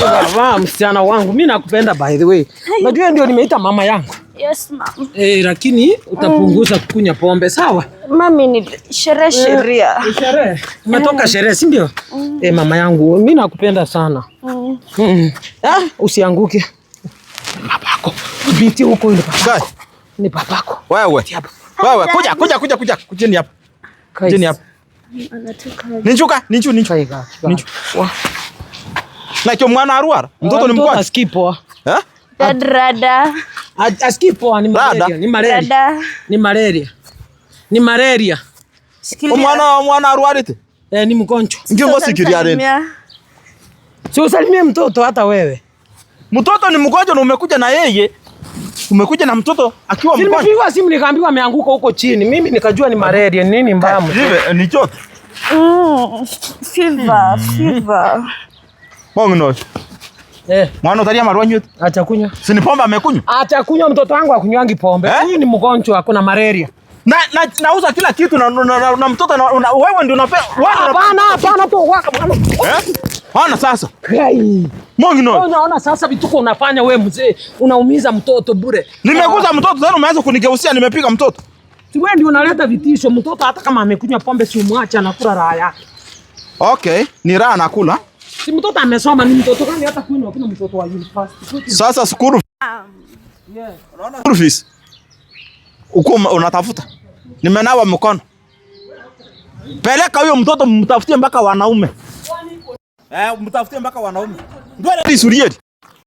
Baba, msichana wangu, mimi nakupenda by the way. Unajua ndio nimeita mama yangu. Yes, ma'am. Eh, lakini utapunguza kukunywa pombe, sawa? Mami ni sherehe sheria. Sherehe. Umetoka sherehe, si ndio? Eh, mama yangu, mimi nakupenda sana. Ah, usianguke. Babako. Binti huko ni babako. Ni babako. Wewe. Wewe kuja kuja kuja kuja. Kujeni hapa. Kujeni hapa. Ninjuka, ninju ninju. Ninju. Na mwana arwara. Mtoto ni mkwani. Asikii poa. Eh? Dad, rada. Asikii poa, ni malaria, ni malaria. Ni malaria. Ni malaria. Mwana mwana arwarite. Eh, ni mgonjwa. Ndio ngosi rende. Si usalimie mtoto hata wewe. Mtoto ni mgonjwa na umekuja na yeye. Umekuja na mtoto akiwa mgonjwa. Nimepigiwa simu nikaambiwa ameanguka huko chini. Mimi nikajua ni malaria, nini mbaya mtoto. Hivi ni joto. Fever, fever. Bongo. Eh, Mwana utalia marwanyu. Acha kunywa. Si ni pombe amekunywa? Acha kunywa, mtoto wangu akunywangi pombe. Huyu ni mgonjwa, kuna malaria. Na nauza kila kitu na na mtoto na wewe ndio unapea. Hapana, hapana tu waka bwana. Eh? Ona sasa. Kai. Mongi no. Unaona sasa vituko unafanya wewe mzee, unaumiza mtoto bure. Nimeguza mtoto sasa umeanza kunigeusia nimepiga mtoto. Si wewe ndio unaleta vitisho mtoto hata kama amekunywa pombe si umwache anakula raha yake. Okay, ni raha anakula. Si mtoto amesoma, ni mtoto gani hata kunywa kuna mtoto wa university. Sasa school. Yeah. Unaona school fees. Uko unatafuta. Nimenawa mkono. Peleka huyo mtoto mtafutie mpaka wanaume. Eh, mtafutie mpaka wanaume. Ndio surieti.